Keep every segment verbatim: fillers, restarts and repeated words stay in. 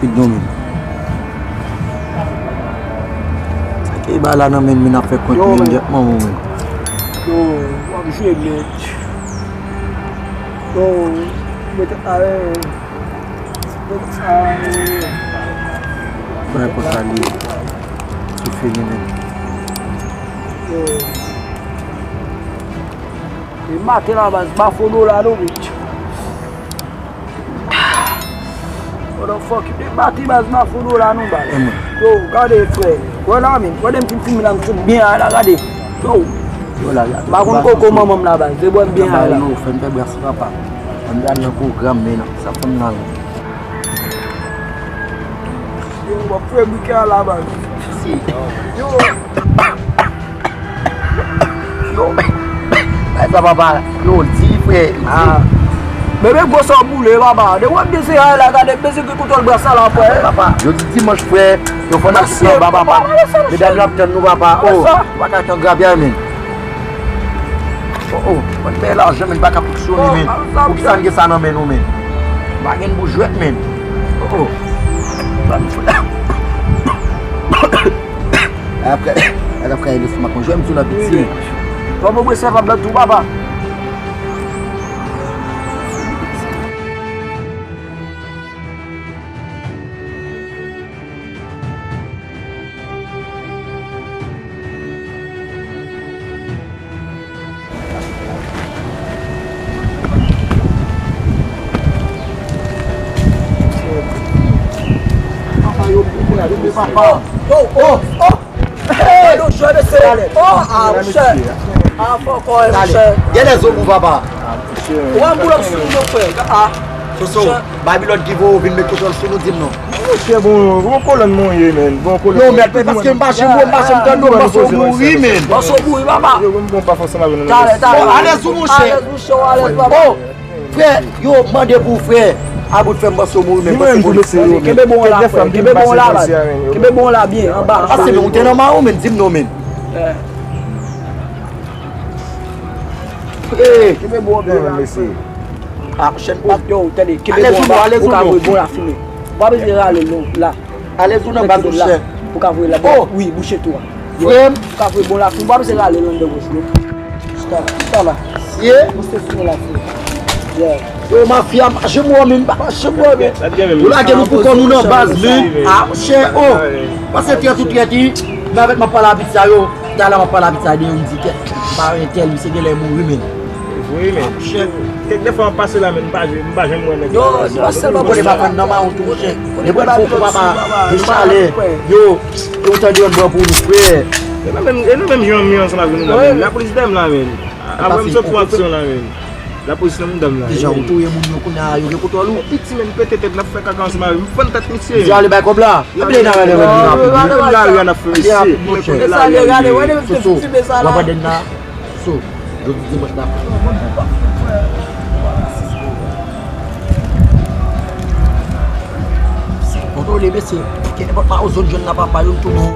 Pit non men. Sa ki ba la nan men men ap fè kont men gyèt manman men. Yo, w ap jwe mèt. Yo, mete a. Mete a. Mwen konsa li. Ti fini men. Yo. E maten la baz, bafo dola nou, bitch. Motherfucker, de bati baz, bafo dola nou, baz. Yo, gade, frè. Wè la, men. Wè de m fin filme la, m sot byen ay la, gade. Yo. Yo la, pa konn koko manman m la, baz. De bwè m byen ay la. Yo, fè m fè brasi, papa. Fè m gade nan pwogram, men, sa fè m nan. Yo, w ap fè bouke a la baz. Yo. Yo. Bay sa papa. Yo, di frè. Ah. Bebe gwo sa w boule papa. De w ap beze a la gade beze ki koutèl bras sa la frè. Papa, yo di dimanch frè. Yo fò n al sou papa. Medam yo ap tann nou papa. Oh, pa ka tan grabya men. Oh, oh, mwen bay lajan men pa ka fonksyone men. Poukisa n gen sa nan men nou men? Pa gen pou jwèt men. Oh, oh. Apre, apre lestomak mwen jwe m sou nan piti. Kòman mwen se fab nan tou papa? Papa, yo, yo, yo, papa. Oh, oh, oh. Hey! Oh, ah, monchè. Ah, fò kò, monchè. Gen lè zo pou papa. Ou an boulòk sou nou, frè. Ah. Soso, Babilòn ki voye w vin met kontwòl sou nou, di m non. Monchè, bon, bon kolòn mwen ye, men. Bon kolòn. Yo, mèt, paske m pa janm wè, m pa janm tande w, m panse w mouri, men. Panse w mouri, papa. Yo, m bon pa fòseman vin. Talè, talè. Bon, alèz ou, monchè. Alèz, monchè, alèz, papa. Oh, frè, yo, mande pou frè. About fè m panse w mouri, men. Kenbe bon la, frè. Kenbe bon la, baz. Kenbe bon la byen, anba. Pase, men, ou te nan mawo, men, di m non, men. Eh. Kenbe bon byen la, mesye. Ah, chèn pa. Yo, tande, kenbe bon anba, ou ka voye bon la fimen. Ou pa bezwen rale l non, la. Alèz ou nan baz ou chè. Ou ka voye la. Oh! Wi, bouche tou a. Frè m. Ou ka voye bon la fimen, ou pa bezwen rale l anndan wòch non. Chita la, chita la. Ye? Ou se fimen la fimen. Yeah. Yo, mafya, mache mò men, pa mache mò men. Yo lage nou pou kò nou nan baz men. Ah, chè, oh. Pase trèt ou trèt, wi. Men avèk m ap pale a pit sa yo. Talè m ap pale a pit sa de yo, m di kèt. M pa entèl, misye genlè mouri men. Vre men. Kèk de fwa m ap pase la men, m pa, m pa janm wè nèg la. Yo, se pa sèlman pou sa. Kote pa konn nan mawon tou, monchè. Depi l fè w papa, de chalè. Yo, e ou tande yon bò pou nou, frè. E nou menm, e nou menm jan mi ansanm avè nou la men. Lapolis dèyè m la men. Apre m sot pran aksyon la men. Lapolis nan mouda m la. Deja ou touye moun yo kounye a, yo gen kontwòl ou. Piti men pete tèt n ap fè kaka ansanm avè m. M fann tèt misye. Misye ale bay kòb la. Ap lè nan rale rèd vin rapid. Menm lari a n ap fè mesye. Ou konnen lari a li ye. Soso, w ap andedan la. So, jodi dimanch la. Kontwole mesye. Kenpòt pa ou zòn jwenn la papa yo tou bon.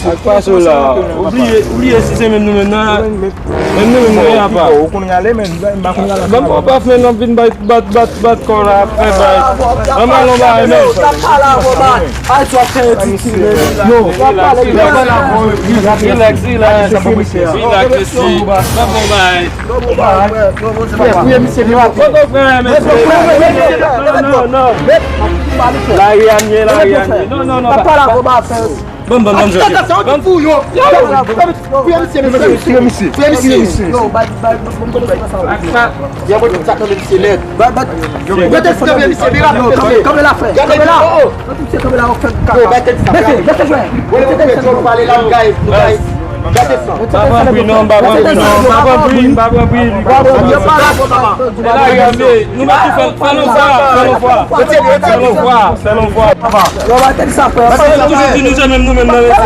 Sa k pase w la? Ou bliye, ou bliye si se menm nou menm nan. Menm nou menm nan, apa. Ou konn rale, men m pa konn rale. Ban m pran paf, men n ap vin bat, bat, bat, bat kò la, ap fè bay. Ban m al yon bagay, men. Yo, relax, relax. Relax, relax. Relax, mesye. Ban m yon bagay. Frè, fouye misye deyò. Kote frè, mesye? Non, non, non. Lari a m ye, lari a m ye. Non, non, non. Ban m, ban m, ban m jwe. Ban m. Fouye misye, mesye. Fouye misye, mesye. Yo, ba, ba, ba, ba, ba, ba, sa. Yo, mwen tout sa tande misye nèt. Ba, ba, yo, mete sou kanpe misye, byen rapid, kanpe. Kanpe la, frè. Kanpe la. Yo, ba tèt sa, frè. Mesye, mesye, jwè. Wè, wè, wè, yo pale la, m gaye, m gaye. Gade sa. Pa pran pri non, pa pran pri non, pa pran pri, pa pran pri. Yo pa la, papa. E la, gade, nou mèt tou fè, fè l yon fwa, fè l yon fwa. Fè l yon fwa, fè l yon fwa. Yo, ba tèt sa, frè. Paske nou toujou di nou se menm nou menm nan, mesye.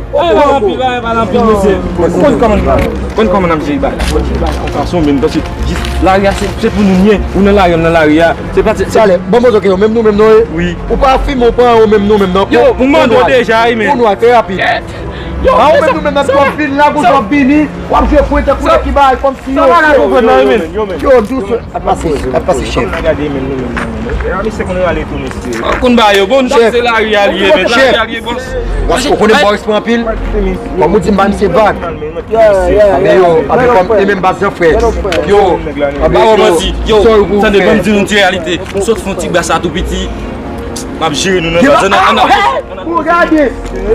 Ay, pa anpil, pa, pa anpil, mesye. Konn kòman, konn kòman n ap jere bagay la. Konn jere bagay la yon fason, men, paske jis lari a, se, se pou nou, m ye. Ou nan lari a, m nan lari a. Se pa, se, se. Talè, bon, bon, ok, yo, menm nou menm non, e? Wi. Ou pa afime, ou pa anwo menm nou menm non. Yo, m mande w deja, wi, men. Pou nou, trè rapid. Yo, anwo menm nou menm nan, w ap vin la, w ap vini, w ap jwe pwente, pwente ki bay, kòm Sa pa ka konprann nan, men. Yo, dous, ap pase, ap pase, chèf. Kòm n a gade, men, nou menm, nou menm. E, a, misye konn rale tou, mesye. Ou konn ba yo, bon, nou se lari a l ye, men, lari a l ye, bòs. Paske ou konnen Boris pran anpil. Kòm ou di, m ba misye vag. Men yo, anpil kòm, e menm baz nan, frè. Yo, anpil yo, yo, tande, ban m di nou ti reyalite. M sot fè yon ti brasa tou piti. M ap jere nou nan baz nan. Pou gade.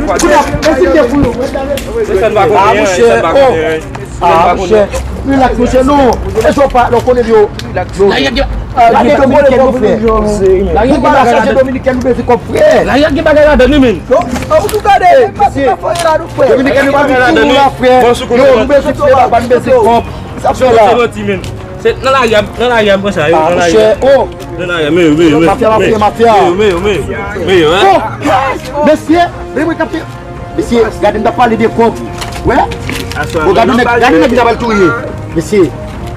Kounye a, mesye, te pou yo. Mesye, n pa konnen, mesye, n pa konnen. Ah, monchè, relax, monchè, non. E sa w pa, non, konnen yo. Gade Dominiken nou, frè. Pou bagay la chanje Dominiken nou bezwen kòb, frè. Lari a gen bagay ladan li, men. Ou tou gade, mesye. Dominiken nou pa vin pou nou la, frè. Yo, nou bezwen fè la, nou bezwen kòb. Sa fè la. Se nan lari a, nan lari a, m pran sa, yo, nan lari a. Nan lari a, men, men, men. Mafya, mafya, mafya. Men, men, men. Men, men. Mesye, men mwen kapte. Mesye, gade m t ap pale de kòb. Wè? Bon, gade nèg, gade nèg m t ap al touye. Mesye,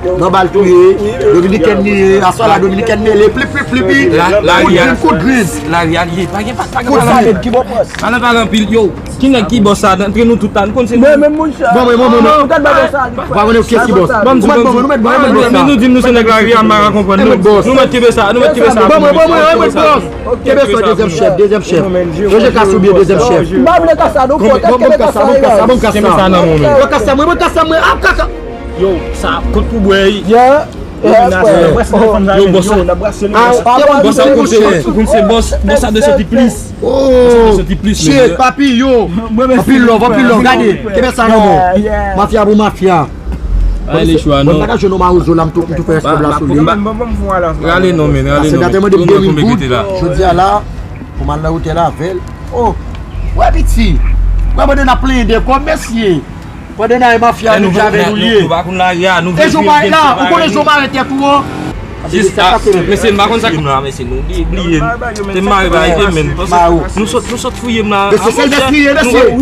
nan bal touye. Dominikèn li ye, aswè la Dominikèn mele, plip, plip, plip, plip. Kout grenn, kout grenn. Lari a l ye. Pa gen, pa, pa gen pale anpil. Pa nan pale anpil, yo. Ki nèg ki bòs sa? Antre nou tout la, nou konn se nou. Mwen menm, monchè. Bon, mwen, mwen, mwen, mwen. Ou pa konnen kiyès ki bòs. Ban m di nou, nou mèt, nou mèt, nou mèt, nou mèt kenbe sa, nou mèt kenbe sa, nou mèt kenbe sa. Kenbe sa, dezyèm chèf, dezyèm chèf. Ranje kas ou byen, dezyèm chèf. M pa vle kas la, non, frè, kenbe kas la, kenbe sa nan men w. Yo, kas la, mwen, mwen, kas la, mwen, ap kaka. Yo, sa, kot pou bwè, wi. Yo, bòs la, bòs la, ou konn se, ou konn se bòs, bòs la dwe soti plis. Bòs la dwe soti plis, men. Shit, papi, yo. Anpil love, anpil love, gade. Kenbe sa nan men w. Mafya pou mafya. Ay, le chwa, non. Mwen pa ka jwenn yon mawozo la, m tou, m tou fè eskwòb la sou li. Rale non, men, rale non, men. Mwen mwen konn mete la. Jodi a la, pou m al nan otèl avè l. Oh, wè piti. Wè pandan n ap plenyen de kòb, mesye. Pandan n a mafya, nou jave nou ye. Nou pa konn lari a, nou vle vin la, ou konnen jan w mare tèt ou an. Jis, mesye, m pa konn sa k la, mesye, nou bliye, bliye m. Te m mare pa ede, men. Nou sot, nou sot fouye m la. Mesye, sèl vès li ye, mesye. Nou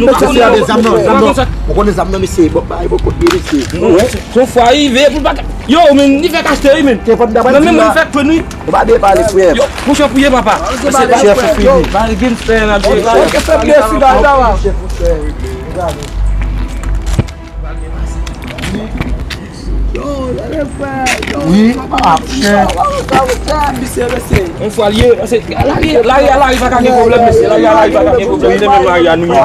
pa konnen zam nan, zam nan. Ou konnen zam nan, mesye. Bon, bay, bon, kote li, mesye. Se yon fwa rive, pou l pa ka. Yo, men, li fèk achte, wi, men. Nan menm li fèk pran, wi. Ou pa byen pale, frè. Yo, monchè, fouye, papa. Chèf ou fini. Bay gangsta n ap jere. Chèf ou fini. Wi, ap chè. Yon fwa l ye, lari, lari a lari pa ka gen pwoblèm, mesye. Lari a lari pa ka gen pwoblèm, li te menm lari a nou ye.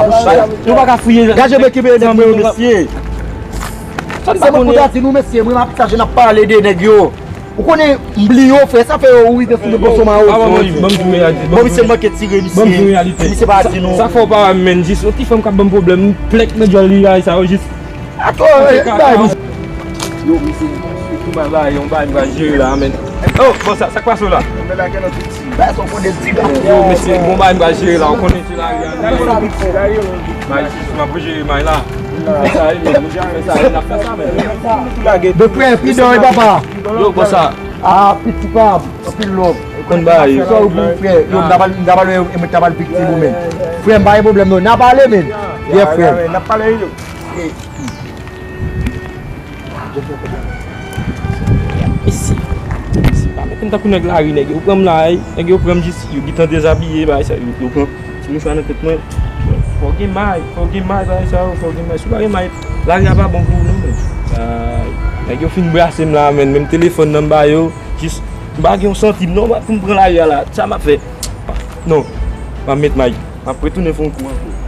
Nou pa ka fouye. Gade jan mwen kenbe nèg mwen yo, mesye. Se mwen pou ta di nou, mesye, mwen m ap chaje n ap pale de nèg yo. Ou konnen m bliye w, frè, sa fè yo ou rive sou mwen konsa ma ou. Bon, misye manke tire, misye. Misye pa di nou. Sa fè w pa wè m, men, jis yon ti fanm k ap ban m pwoblèm, m plèk nan djòl li, ay, sa yo jis. Atò, bay. Yo, misye, yon bagay, yon bagay m pral jere la, men. Oh, bon, sa, sa k pase w la? Yo, mesye, bon bagay m pral jere la, ou konnen se lari a. May, jis, m ap jere may la. Fè sa, men, fè sa, n ap fè sa, men. Bon, frè, pridan, wi, papa. Yo, bon, sa. Ah, piti pa m, anpil love. Konn bagay yo. Sa ou bon, frè. Yo, m ta pral, m ta pral, e mwen ta pral viktim ou, men. Frè, m pa gen pwoblèm, non. N a pale, men. Yeah, frè. N a pale, yo. Mesye, mesye, pa mete m tankou nèg lari, nèg yo pran m la, nèg yo pran m jis, yo gentan dezabiye, bagay sa, yo, yo pran ti mouchwa nan tèt mwen. Fò w gen may, fò w gen may, bagay sa yo, fò w gen may. Si w pa gen may, lari a pa bon pou ou non, men. Ay, nèg yo fin brase m la, men, menm telefòn nan m ba yo, jis, m pa gen yon santim non, pou m pran lari a la, sa m ap fè? Non, m ap met may, m ap retounen fè yon kou ankò.